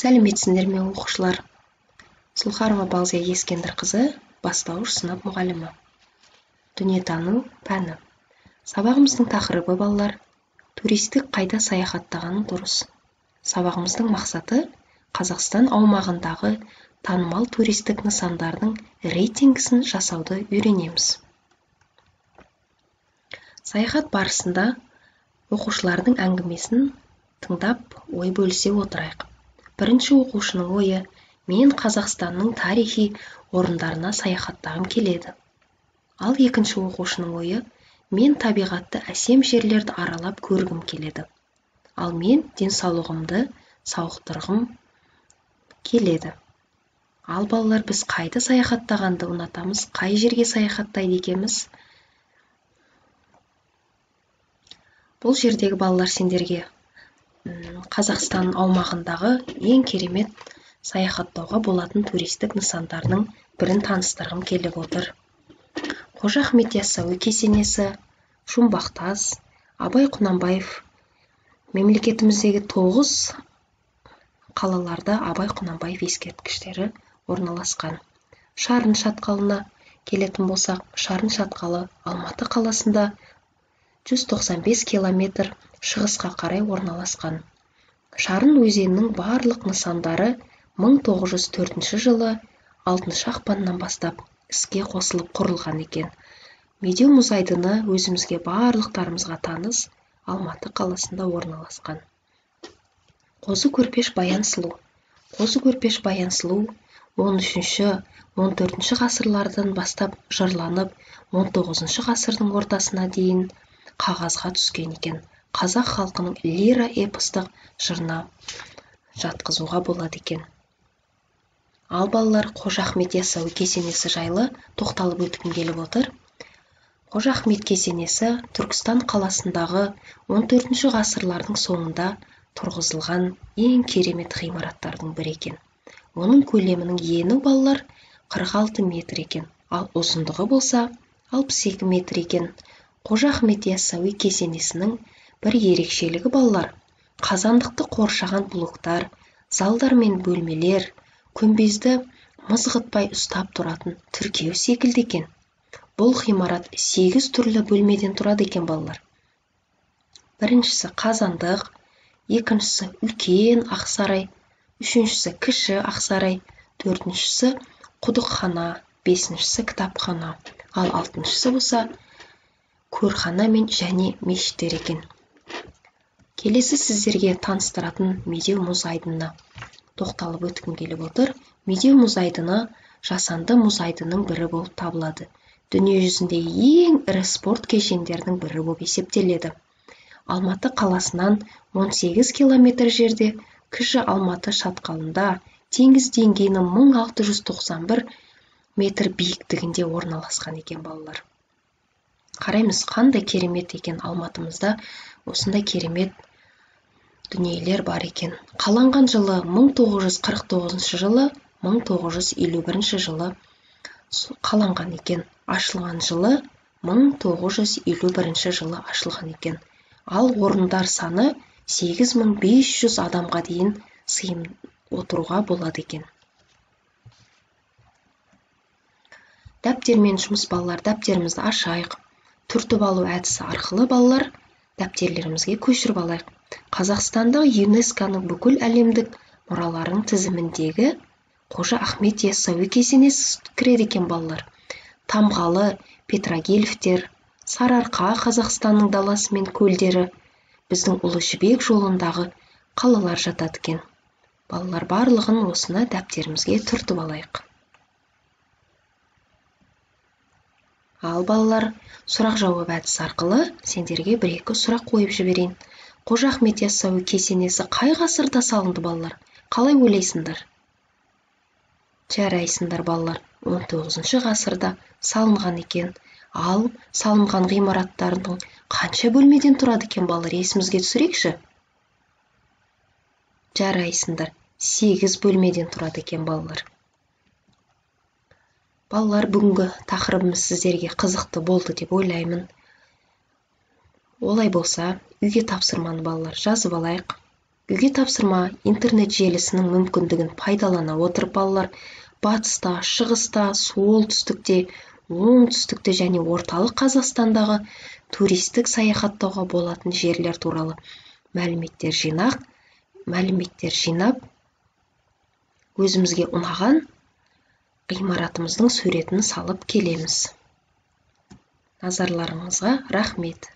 Сәлеметсіңдер ме, оқушылар? Сұлқарова Балзия Ескендірқызы, бастауыш сынып мұғалімі. Дүниетану пәні. Сабағымыздың тақырыбы, балалар, туристік қайда саяхаттаған дұрыс. Сабағымыздың мақсаты Қазақстан аумағындағы танымал туристік нысандардың рейтингісін жасауды үйренеміз. Саяхат барысында оқушылардың әңгімесін тыңдап, ой бөлісе отырайық. Бірінші оқушының ойы: мен Қазақстанның тарихи орындарына саяхаттағым келеді. Ал екінші оқушының ойы: мен табиғатты әсем жерлерді аралап көргім келеді. Ал мен денсаулығымды сауықтырғым келеді. Ал балалар, біз қайда саяхаттағанды ұнатамыз, қай жерге саяхаттайды екенбіз? Бұл жердегі балалар, сендерге Қазақстан аумағындағы ең керемет саяхаттауға болатын туристік нысандардың бірін таныстырғым келіп отыр. Қожа Ахмет Яссауи кесенесі, Жұмбақтас, Абай Құнанбаев. Мемлекетіміздегі 9 қалаларда Абай Құнанбаев ескерткіштері орналасқан. Шарын шатқалына келетін болсақ, Шарын шатқалы Алматы қаласында 195 километр шығысқа қарай орналасқан. Шарын өзенінің барлық нысандары 1904 жылы 6 ақпаннан бастап іске қосылып құрылған екен. Медеу мұз айдыны өзімізге барлықтарымызға таныс Алматы қаласында орналасқан. Қозы Көрпеш Баян Сұлу. Қозы Көрпеш Баян Сұлу 13-14 ғасырлардан бастап жырланып, 19 ғасырдың ортасына дейін қағазға түскен екен. Қазақ халқының лира эпостық жырына жатқызуға болады екен. Ал балалар, Қожа Ахмет Яссауи кесенесі жайлы тоқталып өткім келіп отыр. Қожа Ахмет кесенесі Түркістан қаласындағы 14 ғасырлардың соңында тұрғызылған ең керемет ғимараттардың бірі екен. Оның көлемінің ені, балалар, 46 метр екен, ал ұзындығы болса 62 метр екен. Қожа Ахмет Яссауи кесенесінің бір ерекшелігі, балалар, қазандықты қоршаған блоктар, залдар мен бөлмелер күмбезді мызғытпай ұстап тұратын тіркеу секілді екен. Бұл ғимарат 8 түрлі бөлмеден тұрады екен, балалар. Біріншісі қазандық, екіншісі үлкен ақсарай, үшіншісі кіші ақсарай, төртіншісі құдықхана, бесіншісі кітапхана, ал алтыншысы болса көрхана мен және мешіттер екен. Келесі сіздерге таныстыратын Медеу мұз айдынына тоқталып өткім келіп отыр. Медеу мұз айдыны жасанды мұз айдынның бірі болып табылады. Дүниежүзіндегі ең ірі спорт кешендерінің бірі болып есептеледі. Алматы қаласынан 18 километр жерде Кіші Алматы шатқалында теңіз деңгейінің 1691 метр биіктігінде орналасқан екен, балалар. Қараймыз, қандай керемет екен, Алматымызда осындай керемет дүниелер бар екен. Қаланған жылы 1949 жылы, 1951 жылы қаланған екен. Ашылған жылы 1951 жылы ашылған екен. Ал орындар саны 8500 адамға дейін сыйым отыруға болады екен. Дәптермен жұмыс, балалар, дәптерімізді ашайық. Түртіп алу әдісі арқылы, балалар, дәптерлерімізге көшіріп алайық. Қазақстандағы ЮНЕСКО-ның бүкіл әлемдік мұраларының тізіміндегі Қожа Ахмет Яссауи кесенесі кіреді екен, балалар. Тамғалы петрогелифтер, Сарыарқа Қазақстанның даласы мен көлдері, біздің Ұлы Жібек жолындағы қалалар жатады екен. Балалар, барлығын осыны дәптерімізге түртіп алайық. Ал балалар, сұрақ жауап әдісі арқылы сендерге бір-екі сұрақ қойып жіберейін. Қожа Ахмет Яссауи кесенесі қай ғасырда салынды, балалар? Қалай ойлайсыңдар? Жарайсыңдар, балалар, 19 ғасырда салынған екен. Ал салынған ғимараттардың қанша бөлмеден тұрады екен, балалар, есімізге түсірейікші. Жарайсыңдар, 8 бөлмеден тұрады екен, балалар. Балалар, бүгінгі тақырыбымыз сіздерге қызықты болды деп ойлаймын. Олай болса, үйге тапсырманы, балалар, жазып алайық. Үйге тапсырма: интернет желісінің мүмкіндігін пайдалана отырып, балалар, батыста, шығыста, солтүстікте, оңтүстікте және орталық Қазақстандағы туристік саяхаттауға болатын жерлер туралы мәліметтер жинап, өзімізге ұнаған ғимаратымыздың суретін салып келеміз. Назарларыңызға рахмет.